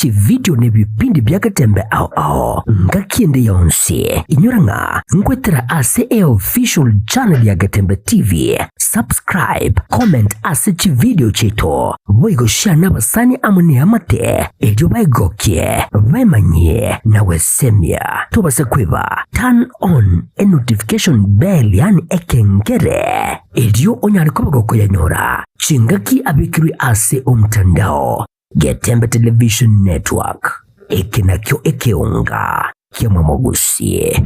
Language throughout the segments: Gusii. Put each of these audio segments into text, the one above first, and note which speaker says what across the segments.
Speaker 1: chividio na ebipindi bia Getembe ao ao ngaki ende yonsi. Inyora ng'a nkwetera ase eofficial channel ya Getembe TV. Subscribe, comment ase chividio chiaito, boigo share nabasani amo neamate erio baegokie, baemanyie na gwesemia. Tobase kweba turn on enotification bell yaani ekengere erio onyare koba gokoyanyora chingaki abekirwe ase omtandao. Getembe Television Network, eke nakio ekeonga ki'omomogusi.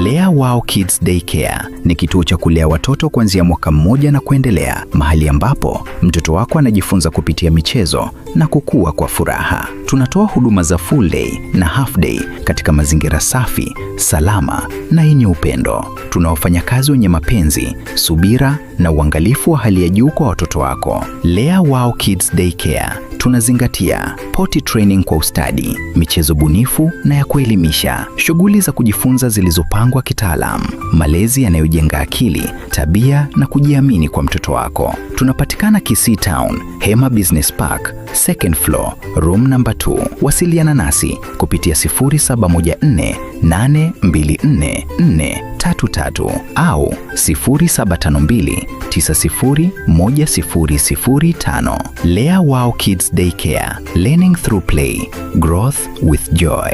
Speaker 2: Lea Wow Kids Daycare ni kituo cha kulea watoto kuanzia mwaka mmoja na kuendelea, mahali ambapo mtoto wako anajifunza kupitia michezo na kukua kwa furaha. Tunatoa huduma za full day na half day katika mazingira safi, salama na yenye upendo. Tuna wafanyakazi wenye mapenzi, subira na uangalifu wa hali ya juu kwa watoto wako. Lea Wow Kids Daycare tunazingatia potty training kwa ustadi, michezo bunifu na ya kuelimisha, shughuli za kujifunza zilizopangwa kitaalam, malezi yanayojenga akili, tabia na kujiamini kwa mtoto wako. Tunapatikana Kisii Town, Hema Business Park, second floor, room number 2. Wasiliana nasi kupitia 0714 824 433 au 0752 901005. Lea Wow Kids Daycare, learning through play, growth with joy.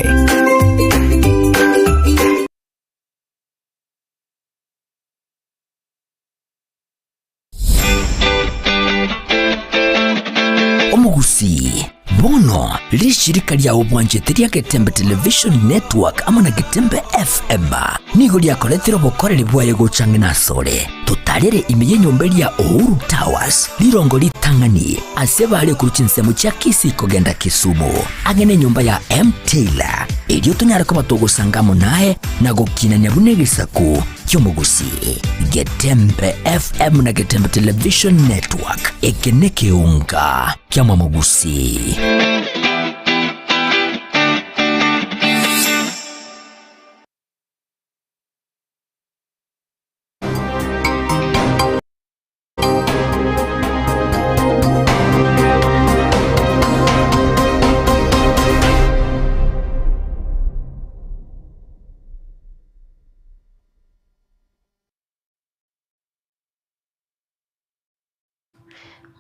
Speaker 1: Omogusii, bono rishirika ria obwanchete ria Getembe Television Network amo na Getembe FM nigo riakoretire obokoreri bwaye gocha ang'e nasore. Totarere ime y'enyomba eria Uhuru Towers, rirongo ritang'ani ase bare korwa chinsemo chia Kisii kogenda Kisumu, ang'e nenyomba ya M Taylor, erio tonyare koba togosanga amo naye na gokinania buna egesaku ki'omogusii. Getembe FM na Getembe Television Network, eke nekeunga ki'amamogusii.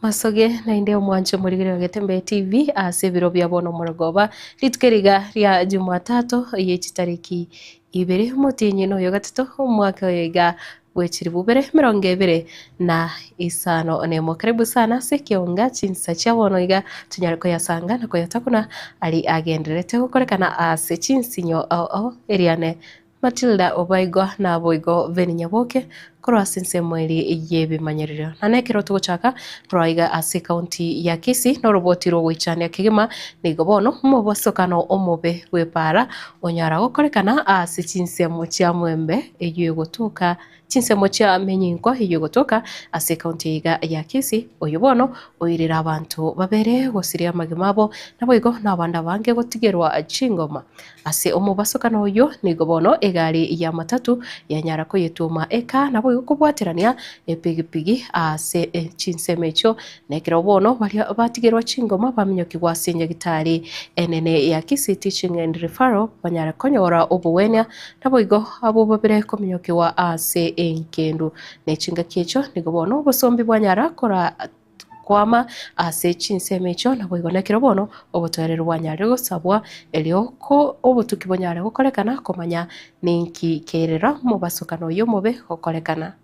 Speaker 3: Masoge naende omwanche omorigereria o Getembe TV ase ebiro bia bono omorogoba rituko eri iga ria Jumatatu ye chitariki ibere omotienyi na oyo gatato omwaka oyo iga bwe chilifu ibere emerongo ebere na isano na emo. Karibu sana ase ekeonga chinsa chia bono iga tonyare koyasanga na koyatakuna aria agendererete gokorekana ase chinsinyo ao ao eriane Matilda Obaigwa naboigo Venny Nyaboke korwa ase ensemo eria y'ebimanyererio. Na nekero togochaka korwa aiga ase ekaunti ya Kisii noroboti rw'ogoichania kegima nigo bono omobosokano omobe bw'epaara onyara gokorekana ase chinsemo chia Mwembe eyio egotoka chinsemo chia Menyinkwa eyio egotoka ase ekaunti eyeiga ya Kisii oyio bono oirire abanto babere gosiria amagima abo naboigo nabande abange gotigerwa chingoma. Ase omobasokano oyio nigo bono egari ya matatu yanyara koyetwoma eka naboigo kobwaterania epigipigi ase chinsemo echio, na ekero bono baria batigerwa chingoma baminyokigwa ase enyagitari enene ya Kisii Teaching and Referral banyare konyora obogwenia, naboigo abwo babere kominyokigwa ase enkendu. Ne chingaki echio nigo bono obosombi bwanyara kora Kwama ase chinsemo echio, naboigo nekero bono obotoereru bwanyarire gosabwa, erio ko obotuki bonyare gokorekana komanya ninki kerera omobasokano oyio omobe gokorekana.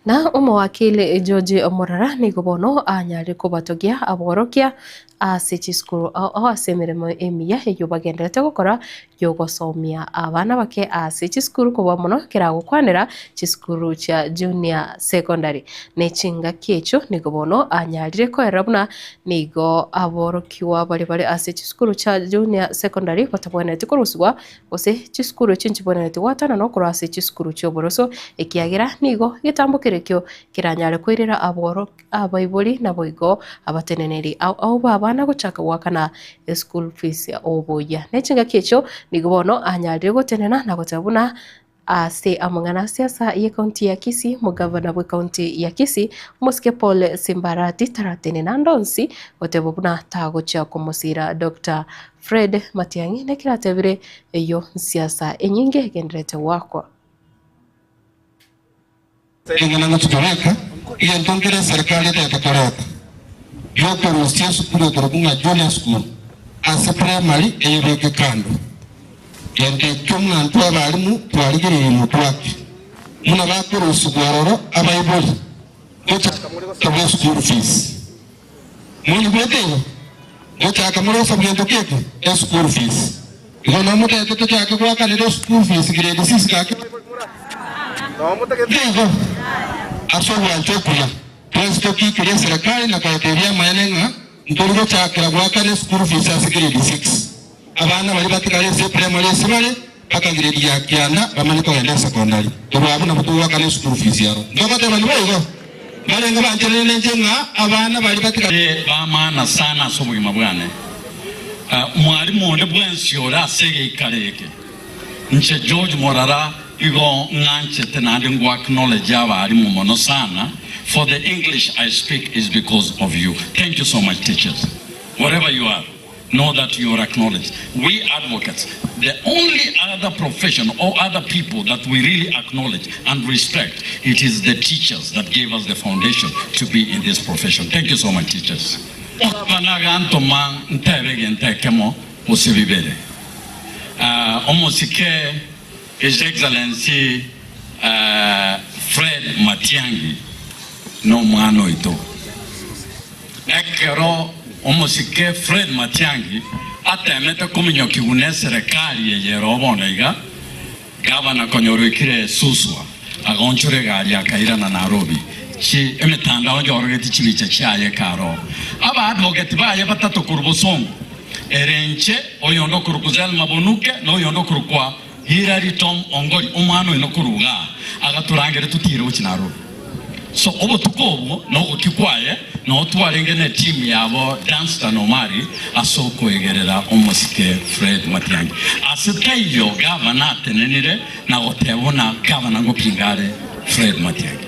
Speaker 3: Na omowakili George Morara nigo bono anyarire kobatogia aborokia. ase chisukuru ao ao ase emeremo emiya eyio bagendererete gokora y'ogosomia abana bake ase chisukuru kobua mono keragokwanera chisukuru chia junior secondary. Ne chingaki echio nigo bono anyarire koerera buna nigo aborokigwa baria bare ase chisukuru chia junior secondary batabwenereti korusigwa gose chisukuru echio nchibwenereti gwatananwa korwa ase chisukuru chi'oboroso ekiagera nigo egetambo kerekio keranyare koirera aboro abaibori naboigo abateneneri ao ao b'abana gochaka goakana eschool fees oboyia. Ne chingaki echio nigo bono anyarire gotenena na goteba buna ase amang'ana a siasa y'ecounty ya Kisii, omogavana bw'ecounty ya Kisii, omosike Paul Simbarati taratenena ande onsi goteba buna tagochia komosira Doctor Fred Matiang'i nekero atebire eyio nsiasa enyinge egendererete goakwa.
Speaker 4: Ring'ana ngochia koreta, egento nkere eserekari etagete koreta, giokorusia esukuru ekorokwa ng'a Junior School ase primary eyebeke kando. Gento ekio buna intwe abalimu twarigereire motwake, buna bakorusigwa ororo abaibori gochaka more gosabwa eschool fees. Monyigwete igo? Gochaka more gosabwa gento ki eke? Eschool fees. Igo nomotebete tochake goakanera eschool fees grade six gaki abaibori morasike igo? Ase ogwancha okuya, twensi tokiikerie eserekari na koyetebia amaene ng'a ntori gochakera goakana eschool fees ase grade six. Abana baria batigare ase eprimary ase bare mpaka grade ya kianda bamanye kogenda esecondary. Korwa abwo nabo togoakana eschool fees aro. Ntogotebani boigo? Mbarenge bancherire nenche ng'a abana baria batigare.
Speaker 5: B'amaana sana ase obogima bwane. Mwalimu onde bwensi ore ase egeikaro eke, inche George Morara igo ng'anchete naende ngo acknowledge abalimu mono sana, for the English I speak is because of you. Thank you so much teachers, wherever you are. Know that you are acknowledged. We advocates, the only other profession or other people that we really acknowledge and respect, it is the teachers that gave us the foundation to be in this profession. Thank you so much, teachers. Omwana agantoma ntebe egento ekemo gose bibere. Omosike His Excellency Fred Matiang'i nomwana oito. Ekero omosike Fred Matiang'i atemete kominyokigwa neserekari eye ero bono iga, gavana konya oroikire Suswa agonchora egari akairana Nairobi. Chi emetandao njorogetie chibicha chiaye ekaro. Aba advocate baye batato korwa bosongo, ere inche, oyonde okorokwa Zelma Bonuke na oyonde okorokwa Hillary Tom Ongori, omwana oino korwa igaa, agatorangeria totiire gochia Nairobi. So obotuko obwo nogokia kwaye noo twarenge ne team yabo Dunstan Omari ase okoegerera omosike Fred Matiang'i. Ase taiyo gavana atenenire na goteba buna gavana ngopinga are Fred Matiang'i.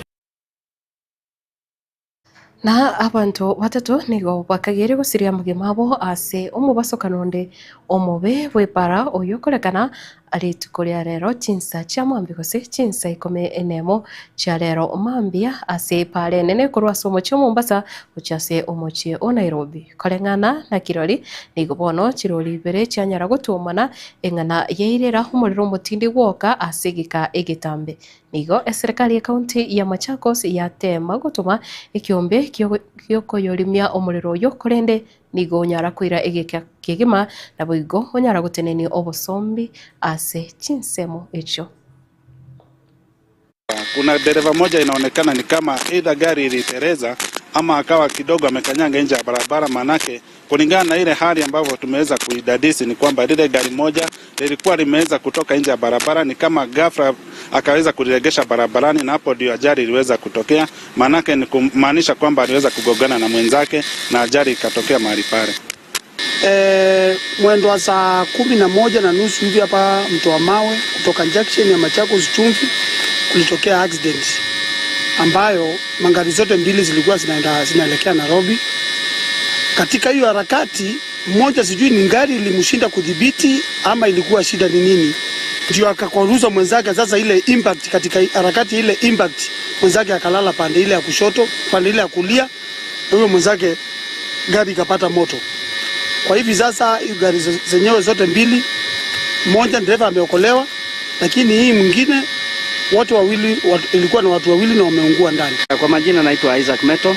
Speaker 3: Na abanto batato nigo bakageire gosiria amagima abo ase omobasokano onde omobe bw'epaara oyokorekana rituko ria rero chinsa chia mambia gose chinsa ikomi nemo chia rero mambia ase epaara enene korwa ase omochie o Mombasa gochia ase omochie o Nairobi. Koreng'ana na kirori, nigo bono chirori ibere chianyara gotwomana eng'ana yairera omorero omotindi gwoka ase egeka egetambe. Nigo eserekari y'ecounty ya Machakos yateema gotoma ekiombe giokoyorimia omorero oyo korende nigo onyara koira egeka kegima naboigo onyara gotenenia obosombi ase chinsemo echio.
Speaker 6: Kuna dereva moja inaonekana ni kama either gari iliteleza ama akawa kidogo amekanyanga nje ya barabara, manake kulingana na ile hali ambavyo tumeweza kuidadisi ni kwamba lile gari moja lilikuwa limeweza kutoka nje ya barabara, ni kama ghafla akaweza kuliregesha barabarani, na hapo ndio ajali iliweza kutokea. Manake ni kumaanisha kwamba aliweza kugongana na mwenzake na ajali ikatokea mahali pale.
Speaker 7: E, mwendo wa saa 11:30 hivi hapa Mto wa Mawe kutoka junction ya Machakos Chumvi kulitokea accident ambayo magari zote mbili zilikuwa zinaenda zinaelekea Nairobi. Katika hiyo harakati, mmoja sijui ni gari ilimshinda kudhibiti ama ilikuwa shida ni nini, ndio akakwaruza mwenzake. Sasa ile impact, katika harakati ile impact, mwenzake akalala pande ile ya kushoto, pande ile ya kulia, na huyo mwenzake gari ikapata moto. Kwa hivi sasa hiyo gari zenyewe zote mbili, moja dereva ameokolewa, lakini hii mwingine wote wawili ilikuwa na watu wawili na wameungua ndani.
Speaker 8: Kwa majina naitwa Isaac Meto,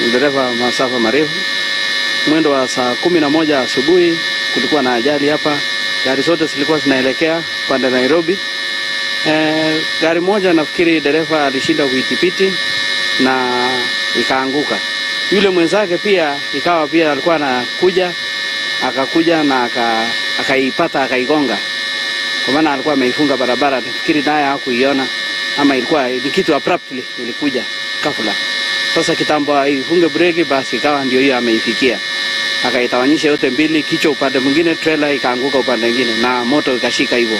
Speaker 8: ni dereva masafa marefu. Mwendo wa saa 11 asubuhi kulikuwa na ajali hapa, gari zote zilikuwa zinaelekea pande Nairobi. Gari moja nafikiri dereva alishindwa kuidhibiti na ikaanguka. Yule mwenzake pia ikawa pia alikuwa anakuja akakuja na akaipata akaigonga, kwa maana alikuwa ameifunga barabara. Nafikiri naye hakuiona ama ilikuwa ni kitu abruptly ilikuja ghafla. Sasa kitambo aifunge breki, basi ikawa ndio hiyo ameifikia, akaitawanyisha yote mbili, kichwa upande mwingine, trailer ikaanguka upande mwingine na moto ikashika hivyo.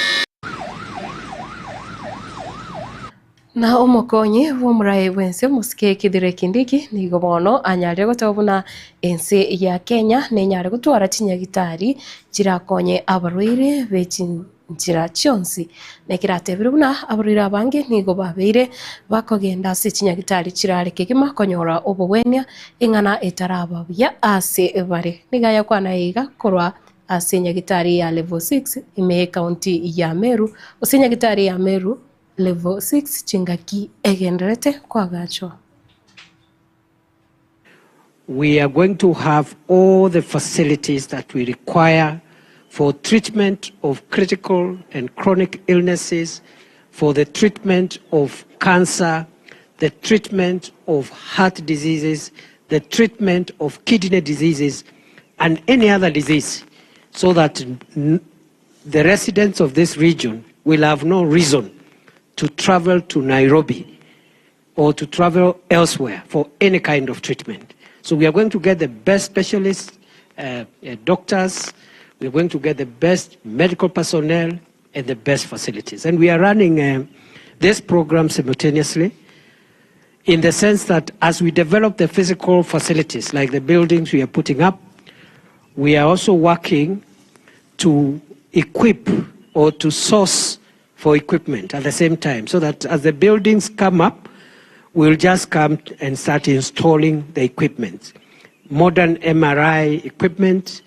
Speaker 3: Na omokonyi bw'omoraai bw'ense omosike Kithure Kindiki nigo bono anyarire goteba buna ense ya Kenya nenyare gotwara chinyagitari chirakonye abarwaire be chinchera chionsi. Na ekero atebire buna abarwaire abange nigo babeire bakogenda ase chinyagitari chirare kegima konyora obogwenia eng'ana etaraba buya ase bare. Nigo ayakwana iga korwa ase enyagitari ya Level 6 ime y'ecounty ya Meru gose enyagitari ya Meru Level 6 chingaki egendererete koagachwa.
Speaker 9: We are going to have all the facilities that we require for treatment of critical and chronic illnesses, for the treatment of cancer, the treatment of heart diseases, the treatment of kidney diseases, and any other disease, so that the residents of this region will have no reason to travel to Nairobi or to travel elsewhere for any kind of treatment. So we are going to get the best specialists, doctors, we are going to get the best medical personnel and the best facilities. And we are running this program simultaneously in the sense that as we develop the physical facilities, like the buildings we are putting up, we are also working to equip or to source for equipment at the same time, so that as the buildings come up, we'll just come and start installing the equipment. Modern MRI equipment,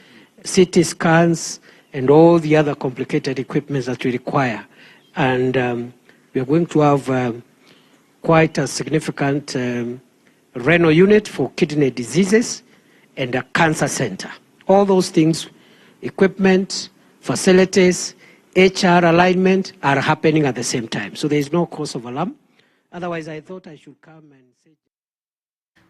Speaker 9: CT scans, and all the other complicated equipment that we require. And we are going to have quite a significant renal unit for kidney diseases and a cancer center. All those things, equipment, facilities, HR alignment are happening at the same time. So there is no cause of alarm. Otherwise, I thought I should come and say.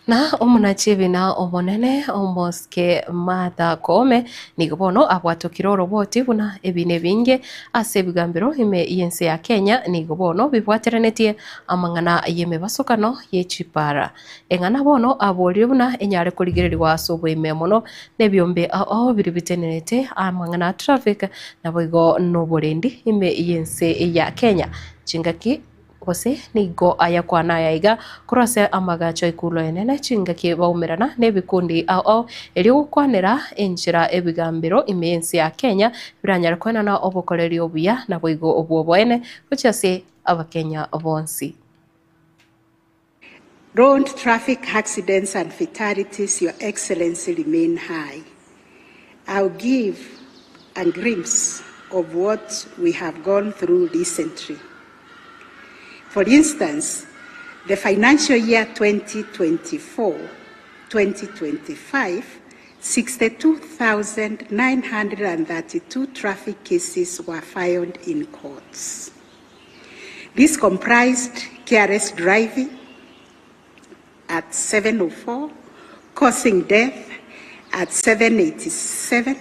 Speaker 3: Na omonachi ebina omonene omosike Martha Koome nigo bono abwatokire oroboti buna ebina ebinge ase ebigambero ime y'ense ya Kenya nigo bono bibwateranetie amang'ana y'emebasokano y'echipara. Eng'ana bono aborire buna enyare korigererigwa ase oboime mono na ebiombe ao biri bitenerete amang'ana a traffic naboigo na oborendi ime y'ense ya Kenya. Chingaki gose nigo ayakwana aya iga korwa ase amagacho ekulo enene chingaki baumerana na ebikundi ao ao erio gokwanera enchera ebigambero ime y'ense ya Kenya biranyare koenana obokoreri obuya naboigo obwoboene gochia ase abakenya bonsi.
Speaker 10: Road traffic accidents and fatalities, Your Excellency, remain high. I'll give a glimpse of what we have gone through recently. For instance, the financial year 2024-2025, 62,932 traffic cases were filed in courts. This comprised careless driving at 704, causing death at 787,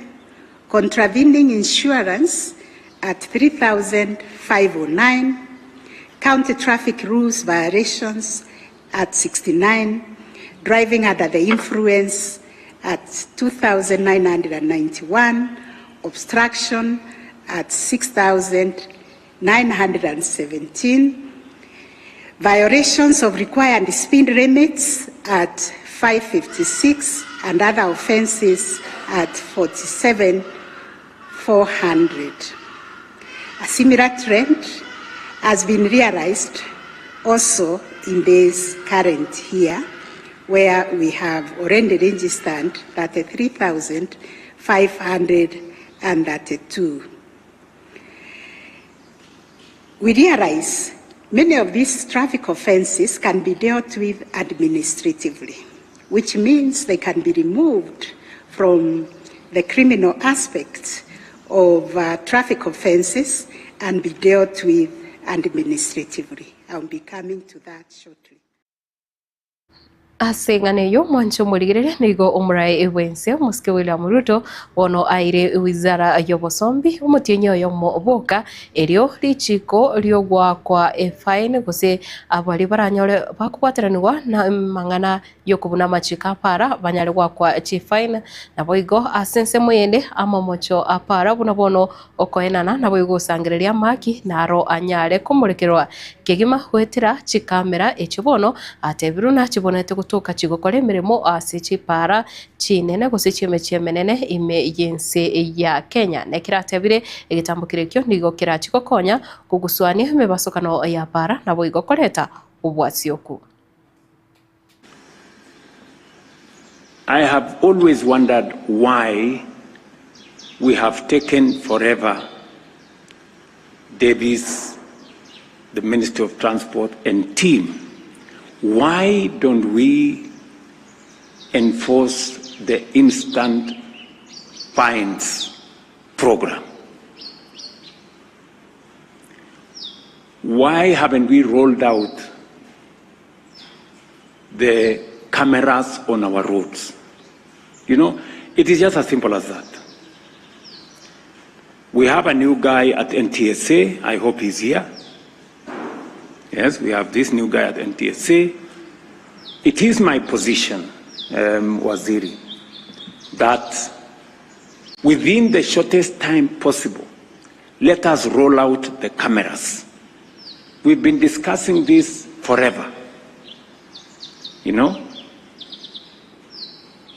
Speaker 10: contravening insurance at 3,509, county traffic rules violations at 69, driving under the influence at 2,991, obstruction at 6,917, violations of required speed limits at 556, and other offenses at 47,400. A similar trend has been realized also in this current year, where we have already registered 33,532. We realize many of these traffic offenses can be dealt with administratively, which means they can be removed from the criminal aspect of traffic offences and be dealt with administratively. I will be coming to that shortly.
Speaker 3: Ase eng'ana eyio mwanche omorigereria nigo omoraai bw'ense omosike William Ruto bono aire wizara y'obosombi omotienyi oyomo boka erio richiko riogoakwa efaini gose baria baranyore bakobwateranigwa namang'ana y'okobuna amachiko a para banyare goakwa chifaini. Naboigo ase ensemo eyende amamocho a para buna bono Okoenana naboigo gosangereria amaki naro anyare komorekerwa kegima goetera chikamera echio bono atebirwe nachibonete gotoka chigokora emeremo ase chipaara chinene gose chi'emechie emenene ime y'ense ya Kenya. Nekero atebire egetambo keria ekio nigo kerachie gokonya kogusuania emebasokano ya paara naboigo koreta obwasioku.
Speaker 11: I have always wondered why we have taken forever Davis, the Ministry of Transport and team. Why don't we enforce the instant fines program? Why haven't we rolled out the cameras on our roads? You know, it is just as simple as that. We have a new guy at NTSA. I hope he's here. Yes, we have this new guy at NTSA. It is my position, um, Waziri, that within the shortest time possible, let us roll out the cameras. We've been discussing this forever. You know?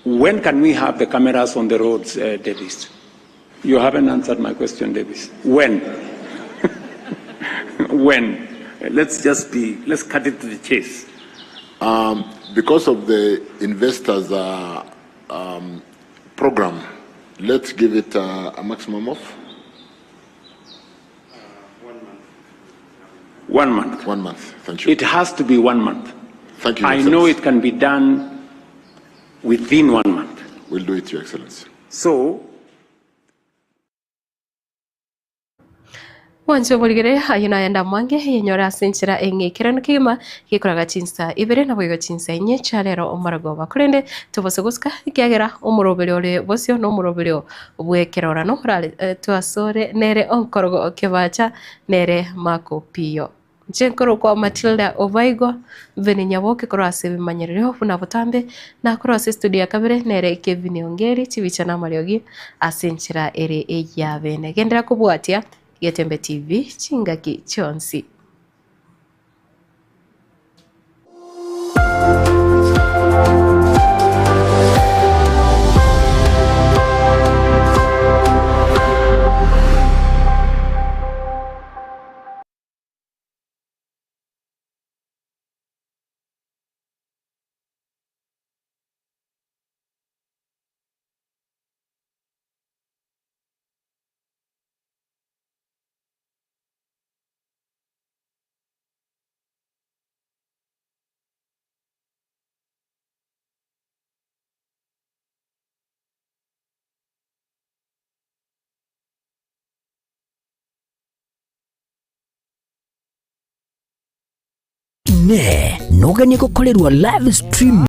Speaker 11: When can we have the cameras on the roads, uh, Davis? You haven't answered my question, Davis. When? when? Let's just be, let's cut it to the chase.
Speaker 12: Um, because of the investors' uh, um, program, let's give it uh, a maximum of
Speaker 11: One month.
Speaker 12: One month. Thank you.
Speaker 11: It has to be one month.
Speaker 12: Thank you. Your
Speaker 11: I know
Speaker 12: Excellency.
Speaker 11: it can be done within one month.
Speaker 12: We'll do it, Your Excellency.
Speaker 11: So
Speaker 3: Mwanche omorigere ayio naye ndamwange yenyore ase enchera eng'ekeranu kegima gekoraga chinsa ibere naboigo chinsa inye chia rero omorogoba. Korende tobose gosuka ekiagera omoroberio ore bosio na omoroberio bw'ekerorano orare twasore nere onkorogo kebacha nere Marco Pio. Inche nkorokwa Matilda Obaigwa, Veni Nyaboke korwa ase ebimanyererio buna botambe, na korwa ase estudio ya kabere nere Kevin Ongeri, chibicha na amariogi ase enchera ere eyabene. Genderera kobwatia Getembe TV chingaki chionsi.
Speaker 1: Inee, noganie gokorerwa live stream?